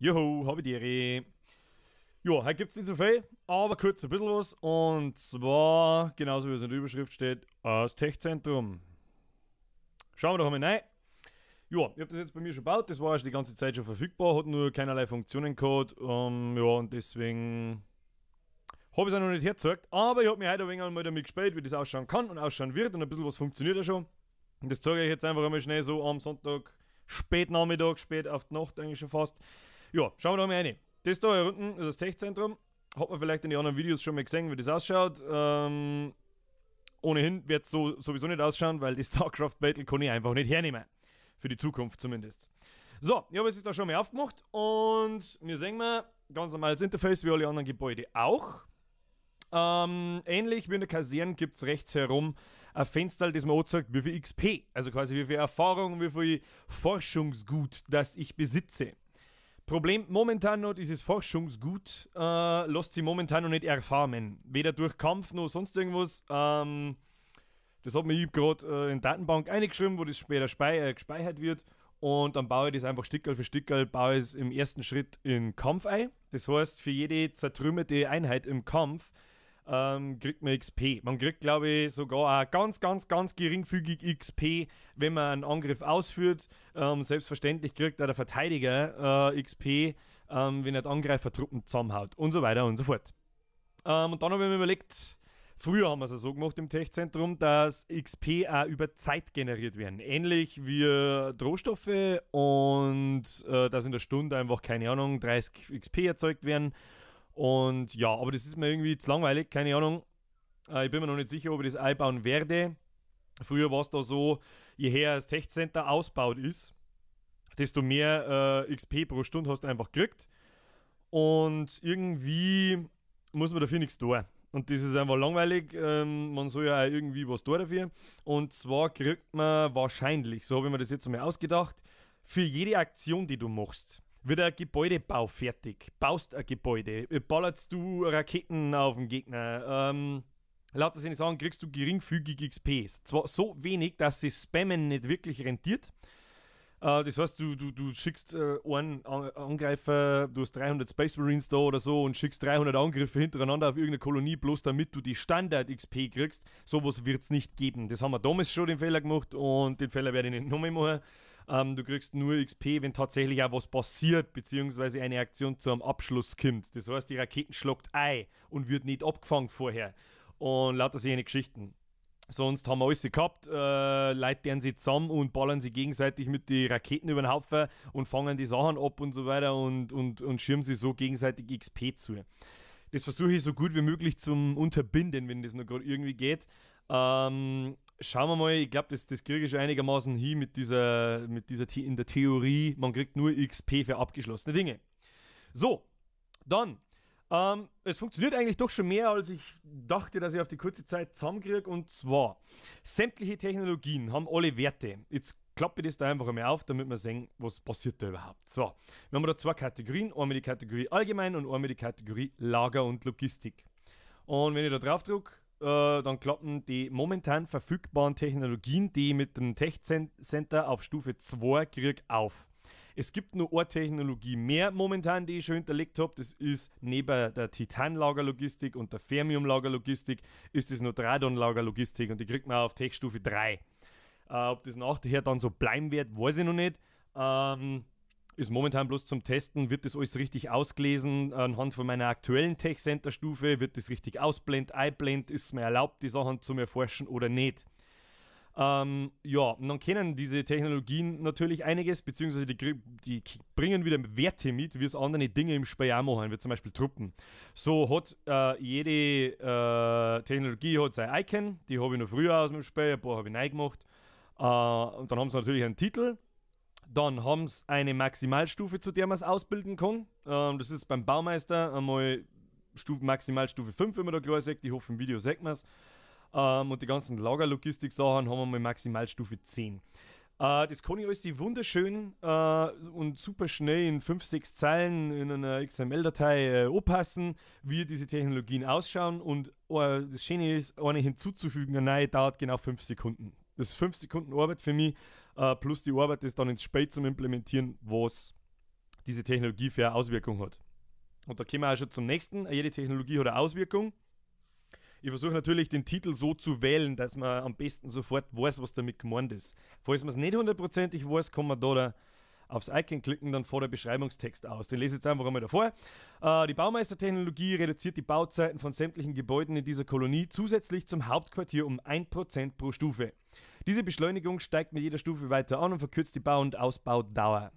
Joho, habe die Ehre. Ja, heute gibt's nicht so viel, aber kurz ein bisschen was. Und zwar, genauso wie es in der Überschrift steht, das Tech-Zentrum. Schauen wir doch einmal rein. Ja, ich hab das jetzt bei mir schon gebaut, das war schon die ganze Zeit schon verfügbar, hat nur keinerlei Funktionen gehabt. Ja, und deswegen hab ich's auch noch nicht hergezeigt, aber ich hab mich heute ein wenig einmal damit gespielt, wie das ausschauen kann und ausschauen wird, und ein bisschen was funktioniert ja schon. Und das zeige ich jetzt einfach einmal schnell so am Sonntag, spät Nachmittag, spät auf die Nacht eigentlich schon fast. Ja, schauen wir da mal rein. Das da hier unten ist das Tech-Zentrum. Hat man vielleicht in den anderen Videos schon mal gesehen, wie das ausschaut. Ohnehin wird's so sowieso nicht ausschauen, weil die StarCraft Battle kann ich einfach nicht hernehmen. Für die Zukunft zumindest. So, ich habe es jetzt da schon mal aufgemacht und wir sehen mal ganz normales Interface wie alle anderen Gebäude auch. Ähnlich wie in der Kaserne gibt's rechts herum ein Fenster, das mir anzeigt, wie viel XP, also quasi wie viel Erfahrung, wie viel Forschungsgut, das ich besitze. Problem momentan noch, dieses Forschungsgut lässt sich momentan noch nicht erfarmen. Weder durch Kampf noch sonst irgendwas. Das hat mir grad in die Datenbank eingeschrieben, wo das später gespeichert wird. Und dann baue ich das einfach Stickerl für Stickerl, baue ich es im ersten Schritt in Kampf ein. Das heißt, für jede zertrümmerte Einheit im Kampf kriegt man XP. Man kriegt, glaube ich, sogar auch ganz, ganz, ganz geringfügig XP, wenn man einen Angriff ausführt. Selbstverständlich kriegt auch der Verteidiger XP, wenn er die Angreifertruppen zusammenhaut und so weiter und so fort. Und dann habe ich mir überlegt, früher haben wir es ja so gemacht im Tech-Zentrum, dass XP auch über Zeit generiert werden. Ähnlich wie Rohstoffe und dass in der Stunde einfach, keine Ahnung, 30 XP erzeugt werden. Aber das ist mir irgendwie zu langweilig, keine Ahnung. Ich bin mir noch nicht sicher, ob ich das einbauen werde. Früher war's da so, je höher das Tech-Center ausgebaut ist, desto mehr XP pro Stunde hast du einfach gekriegt. Und irgendwie muss man dafür nichts tun. Und das ist einfach langweilig, man soll ja auch irgendwie was tun dafür. Und zwar kriegt man wahrscheinlich, so habe ich mir das jetzt einmal ausgedacht, für jede Aktion, die du machst, wird ein Gebäudebau fertig. Baust ein Gebäude, ballerst du Raketen auf den Gegner, lauter solche Sachen kriegst du geringfügig XP. Zwar so wenig, dass sich Spammen nicht wirklich rentiert. Das heißt, du schickst einen Angreifer, du hast 300 Space Marines da oder so und schickst 300 Angriffe hintereinander auf irgendeine Kolonie, bloß damit du die Standard-X P kriegst. Sowas wird's nicht geben. Das haben wir damals schon den Fehler gemacht und den Fehler werde ich nicht nochmal machen. Du kriegst nur XP, wenn tatsächlich auch was passiert, beziehungsweise eine Aktion zu einem Abschluss kommt. Das heißt, die Raketen schlagt ein und wird nicht abgefangen vorher. Und lauter solche Geschichten. Sonst haben wir alles gehabt, Leute tun sie zusammen und ballern sie gegenseitig mit den Raketen über den Haufen und fangen die Sachen ab und so weiter und schirmen sie so gegenseitig XP zu. Das versuche ich so gut wie möglich zum Unterbinden, wenn das noch grad irgendwie geht. Schauen wir mal, ich glaub, das kriege ich schon einigermaßen hin in der Theorie, man kriegt nur XP für abgeschlossene Dinge. So, dann. Es funktioniert eigentlich doch schon mehr, als ich dachte, dass ich auf die kurze Zeit zusammenkriege. Und zwar, sämtliche Technologien haben alle Werte. Jetzt klappe ich das da einfach einmal auf, damit wir sehen, was passiert da überhaupt. So, wir haben da zwei Kategorien, einmal die Kategorie Allgemein und einmal die Kategorie Lager und Logistik. Und wenn ich da drauf drück, dann klappen die momentan verfügbaren Technologien, die ich mit dem Tech Center auf Stufe 2 krieg, auf. Es gibt nur eine Technologie mehr momentan, die ich schon hinterlegt hab. Das ist neben der Titan-Lagerlogistik und der Fermium-Lagerlogistik ist das noch Radon-Lagerlogistik und die kriegt man auf Tech-Stufe 3. Ob das nachher dann so bleiben wird, weiß ich noch nicht. Ist momentan bloß zum Testen, wird das alles richtig ausgelesen anhand von meiner aktuellen Tech-Center-Stufe, wird das richtig ausblend, einblend, ist es mir erlaubt, die Sachen zu erforschen oder nicht. Und dann kennen diese Technologien natürlich einiges, beziehungsweise die bringen wieder Werte mit, wie es andere Dinge im Spiel auch machen, wie zum Beispiel Truppen. So hat jede Technologie hat sein Icon, die habe ich noch früher aus dem Spiel, ein paar habe ich neu gemacht. Und dann haben sie natürlich einen Titel. Dann haben sie eine Maximalstufe, zu der man es ausbilden kann. Das ist beim Baumeister einmal Maximalstufe 5, wenn man da klar sagt. Ich hoffe, im Video sieht man's. Und die ganzen Lagerlogistik-Sachen haben wir mal Maximalstufe 10. Das kann ich alles wunderschön und super schnell in 5, 6 Zeilen in einer X M L-Datei anpassen, wie diese Technologien ausschauen. Und das Schöne ist, eine hinzuzufügen, eine neue dauert genau 5 Sekunden. Das ist 5 Sekunden Arbeit für mich, plus die Arbeit, das dann ins Spiel zum Implementieren, was diese Technologie für eine Auswirkung hat. Und da kommen wir auch schon zum nächsten. Jede Technologie hat eine Auswirkung. Ich versuche natürlich, den Titel so zu wählen, dass man am besten sofort weiß, was damit gemeint ist. Falls man es nicht hundertprozentig weiß, kann man da aufs Icon klicken, dann vor der Beschreibungstext aus. Den lese ich jetzt einfach einmal davor. Die Baumeistertechnologie reduziert die Bauzeiten von sämtlichen Gebäuden in dieser Kolonie zusätzlich zum Hauptquartier um 1% pro Stufe. Diese Beschleunigung steigt mit jeder Stufe weiter an und verkürzt die Bau- und Ausbaudauer.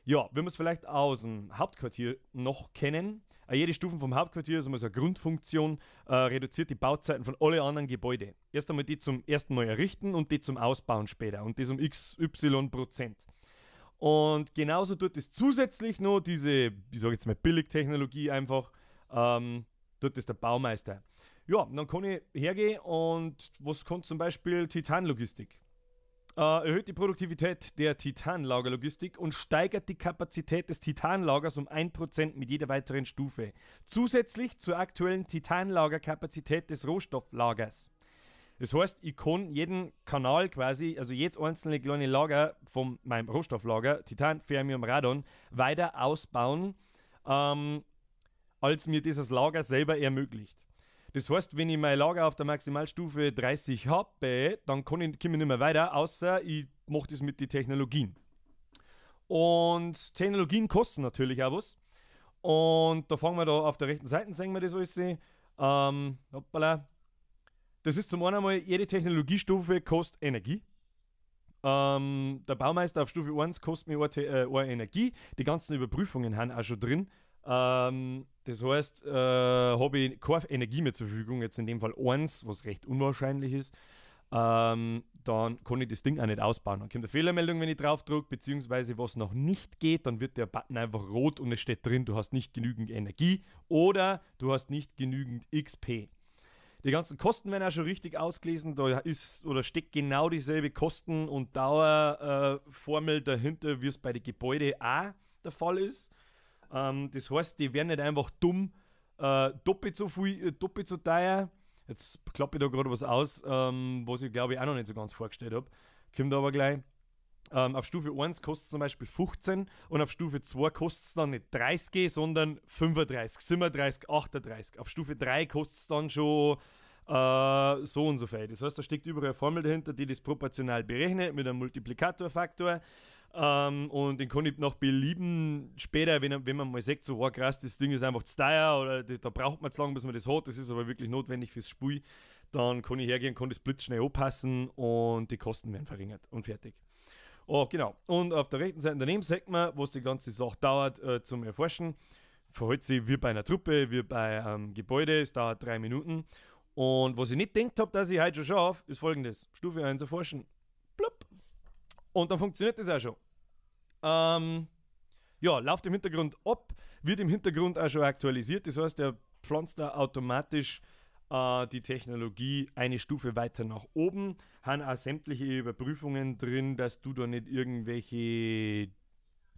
Ja, wenn wir es vielleicht aus dem Hauptquartier noch kennen, jede Stufe vom Hauptquartier, ist immer so eine Grundfunktion, reduziert die Bauzeiten von allen anderen Gebäuden. Erst einmal die zum ersten Mal errichten und die zum Ausbauen später und das um XY Prozent. Und genauso tut es zusätzlich noch diese, ich sag jetzt mal Billigtechnologie einfach, tut es der Baumeister. Ja, dann kann ich hergehen und was kommt zum Beispiel Titanlogistik? Erhöht die Produktivität der Titanlagerlogistik und steigert die Kapazität des Titanlagers um 1% mit jeder weiteren Stufe. Zusätzlich zur aktuellen Titanlagerkapazität des Rohstofflagers. Das heißt, ich kann jeden Kanal quasi, also jedes einzelne kleine Lager von meinem Rohstofflager, Titan, Fermium, Radon, weiter ausbauen, als mir dieses Lager selber ermöglicht. Das heißt, wenn ich mein Lager auf der Maximalstufe 30 habe, dann komme ich nicht mehr weiter, außer ich mache das mit den Technologien. Und Technologien kosten natürlich auch was. Und da fangen wir da auf der rechten Seite, sehen wir das alles. Hoppala. Das ist zum einen einmal, jede Technologiestufe kostet Energie. Der Baumeister auf Stufe 1 kostet mir eine Energie. Die ganzen Überprüfungen haben auch schon drin. Das heißt, habe ich keine Energie mehr zur Verfügung, jetzt in dem Fall 1, was recht unwahrscheinlich ist, dann kann ich das Ding auch nicht ausbauen. Dann kommt eine Fehlermeldung, wenn ich drauf drücke, beziehungsweise was noch nicht geht, dann wird der Button einfach rot und es steht drin, du hast nicht genügend Energie oder du hast nicht genügend XP. Die ganzen Kosten werden auch schon richtig ausgelesen, da ist oder steckt genau dieselbe Kosten- und Dauerformel dahinter, wie es bei den Gebäuden auch der Fall ist. Das heißt, die werden nicht einfach dumm, doppelt so viel, doppelt so teuer. Jetzt klappe ich da gerade was aus, was ich glaube ich auch noch nicht so ganz vorgestellt habe. Kommt aber gleich. Auf Stufe 1 kostet es zum Beispiel 15 und auf Stufe 2 kostet es dann nicht 30, sondern 35, 37, 38. Auf Stufe 3 kostet es dann schon so und so viel. Das heißt, da steckt überall eine Formel dahinter, die das proportional berechnet mit einem Multiplikatorfaktor. Und den kann ich nach Belieben später, wenn man mal sagt, so, oh krass, das Ding ist einfach zu teuer oder da braucht man zu lange, bis man das hat, das ist aber wirklich notwendig fürs Spiel, dann kann ich hergehen, kann das blitzschnell anpassen und die Kosten werden verringert und fertig. Oh, genau. Und auf der rechten Seite daneben sieht man, was die ganze Sache dauert zum Erforschen. Verhält sich wie bei einer Truppe, wie bei einem Gebäude, es dauert 3 Minuten. Und was ich nicht gedacht habe, dass ich heute schon schaffe, ist folgendes: Stufe 1 erforschen. Plupp. Und dann funktioniert das auch schon. Ja, läuft im Hintergrund ab, wird im Hintergrund auch schon aktualisiert. Das heißt, er pflanzt da automatisch die Technologie eine Stufe weiter nach oben. Haben auch sämtliche Überprüfungen drin, dass du da nicht irgendwelche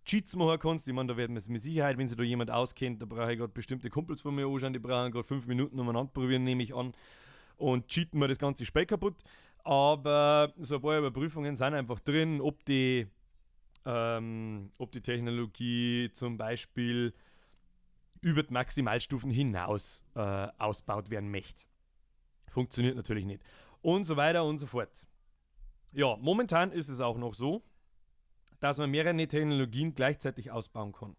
Cheats machen kannst. Ich meine, da werden wir es mit Sicherheit, wenn sich da jemand auskennt, da brauche ich gerade bestimmte Kumpels von mir anschauen, die brauchen gerade 5 Minuten umeinander probieren, nehme ich an, und cheaten wir das ganze Spiel kaputt. Aber so ein paar Überprüfungen sind einfach drin, ob die Technologie zum Beispiel über die Maximalstufen hinaus ausbaut werden möchte. Funktioniert natürlich nicht. Und so weiter und so fort. Ja, momentan ist es auch noch so, dass man mehrere Technologien gleichzeitig ausbauen kann.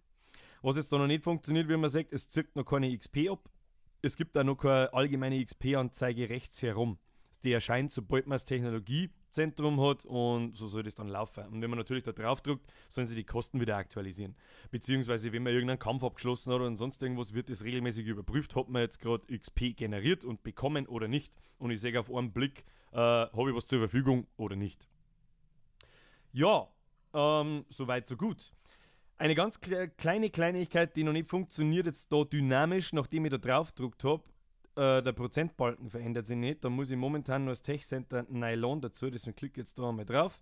Was jetzt da noch nicht funktioniert, wie man sagt, es zirkt noch keine XP ab. Es gibt da noch keine allgemeine XP-Anzeige rechts herum. Die erscheint, sobald man das Technologiezentrum hat, und so soll das dann laufen. Und wenn man natürlich da drauf drückt, sollen sie die Kosten wieder aktualisieren. Beziehungsweise, wenn man irgendeinen Kampf abgeschlossen hat oder sonst irgendwas, wird das regelmäßig überprüft, hat man jetzt gerade XP generiert und bekommen oder nicht. Und ich sehe auf einen Blick, habe ich was zur Verfügung oder nicht. Ja, soweit, so gut. Eine ganz kleine Kleinigkeit, die noch nicht funktioniert, jetzt da dynamisch, nachdem ich da drauf gedrückt habe, der Prozentbalken verändert sich nicht. Da muss ich momentan nur das Tech Center Nylon dazu, deswegen klicke ich jetzt da einmal drauf,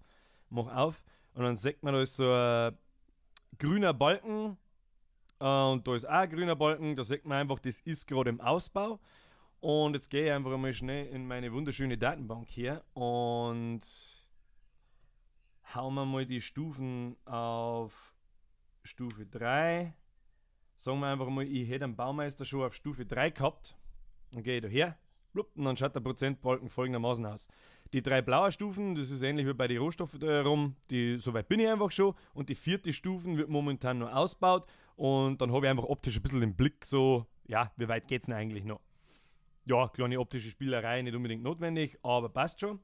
mach auf und dann sieht man, da ist so ein grüner Balken und da ist auch ein grüner Balken, da sieht man einfach, das ist gerade im Ausbau. Und jetzt gehe ich einfach einmal schnell in meine wunderschöne Datenbank hier und hauen wir mal die Stufen auf Stufe 3. Sagen wir einfach mal, ich hätte einen Baumeister schon auf Stufe 3 gehabt. Dann gehe ich da her, blub, und dann schaut der Prozentbalken folgendermaßen aus. Die 3 blauen Stufen, das ist ähnlich wie bei den Rohstoffen da herum, die, soweit bin ich einfach schon. Und die 4. Stufen wird momentan noch ausgebaut. Und dann habe ich einfach optisch ein bisschen den Blick so, ja, wie weit geht's denn eigentlich noch? Ja, kleine optische Spielerei, nicht unbedingt notwendig, aber passt schon.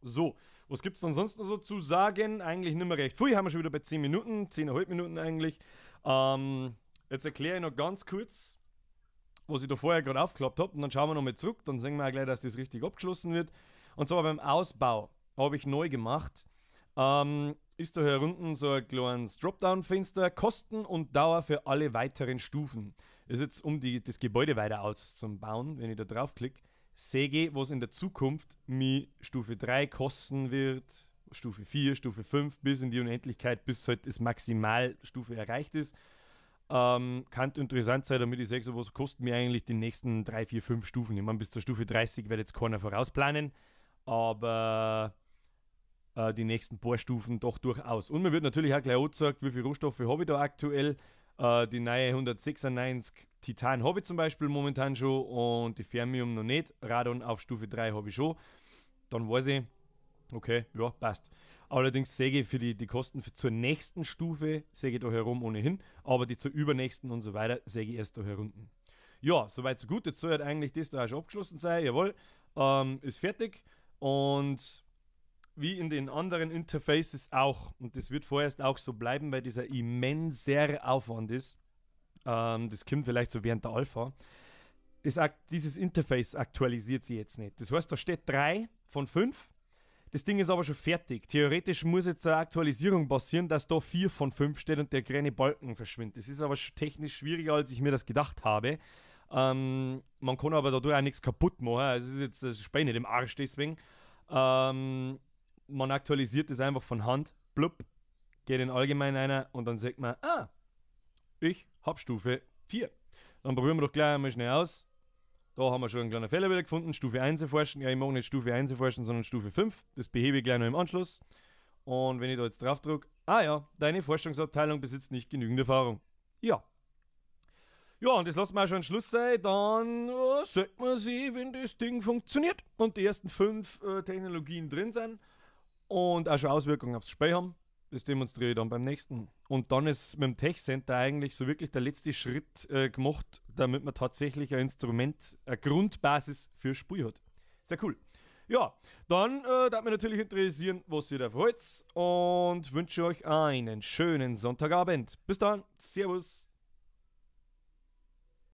So, was gibt's denn sonst noch so zu sagen? Eigentlich nicht mehr recht viel, haben wir schon wieder bei 10 Minuten, 10,5 Minuten eigentlich. Jetzt erkläre ich noch ganz kurz, was ich da vorher gerade aufgeklappt hab, und dann schauen wir nochmal zurück, dann sehen wir auch gleich, dass das richtig abgeschlossen wird. Und zwar beim Ausbau habe ich neu gemacht. Ist da hier unten so ein kleines Dropdown-Fenster, Kosten und Dauer für alle weiteren Stufen. Das ist jetzt, um das Gebäude weiter auszubauen, wenn ich da draufklicke, sehe ich, was in der Zukunft mir Stufe 3 kosten wird, Stufe 4, Stufe 5, bis in die Unendlichkeit, bis halt das Maximalstufe erreicht ist. Kann interessant sein, damit ich sage, so, was kosten mir eigentlich die nächsten 3, 4, 5 Stufen. Ich meine, bis zur Stufe 30 werde jetzt keiner vorausplanen, aber die nächsten paar Stufen doch durchaus. Und mir wird natürlich auch gleich angezeigt, wie viele Rohstoffe habe ich da aktuell. Die neue 196 Titan habe ich zum Beispiel momentan schon und die Fermium noch nicht. Radon auf Stufe 3 habe ich schon. Dann weiß ich, okay, ja, passt. Allerdings sehe ich für die Kosten für zur nächsten Stufe, sehe ich da herum ohnehin, aber die zur übernächsten und so weiter sehe ich erst da herunten. Ja, soweit so gut. Jetzt soll halt eigentlich das da auch schon abgeschlossen sein. Jawohl, ist fertig. Und wie in den anderen Interfaces auch, und das wird vorerst auch so bleiben, weil dieser immenser Aufwand ist, das kommt vielleicht so während der Alpha, dieses Interface aktualisiert sich jetzt nicht. Das heißt, da steht 3 von 5, das Ding ist aber schon fertig. Theoretisch muss jetzt eine Aktualisierung passieren, dass da 4 von 5 steht und der grüne Balken verschwindet. Das ist aber technisch schwieriger, als ich mir das gedacht habe. Man kann aber dadurch auch nichts kaputt machen, also es ist jetzt das Spiel nicht im Arsch deswegen. Man aktualisiert das einfach von Hand, blub, geht in allgemein einer und dann sagt man, ah, ich hab Stufe 4. Dann probieren wir doch gleich einmal schnell aus. Da haben wir schon einen kleinen Fehler wieder gefunden, Stufe 1 erforschen. Ja, ich mag nicht Stufe 1 erforschen, sondern Stufe 5. Das behebe ich gleich noch im Anschluss. Und wenn ich da jetzt drauf drück, ah ja, deine Forschungsabteilung besitzt nicht genügend Erfahrung. Ja. Ja, und das lassen wir auch schon Schluss sein. Dann sollte man sehen, wenn das Ding funktioniert und die ersten 5 Technologien drin sind und auch schon Auswirkungen aufs Spiel haben. Das demonstriere ich dann beim nächsten. Und dann ist mit dem Tech Center eigentlich so wirklich der letzte Schritt gemacht, damit man tatsächlich ein Instrument, eine Grundbasis für Spiel hat. Sehr cool. Ja, dann darf mich natürlich interessieren, was ihr da wollt, und wünsche euch einen schönen Sonntagabend. Bis dann. Servus.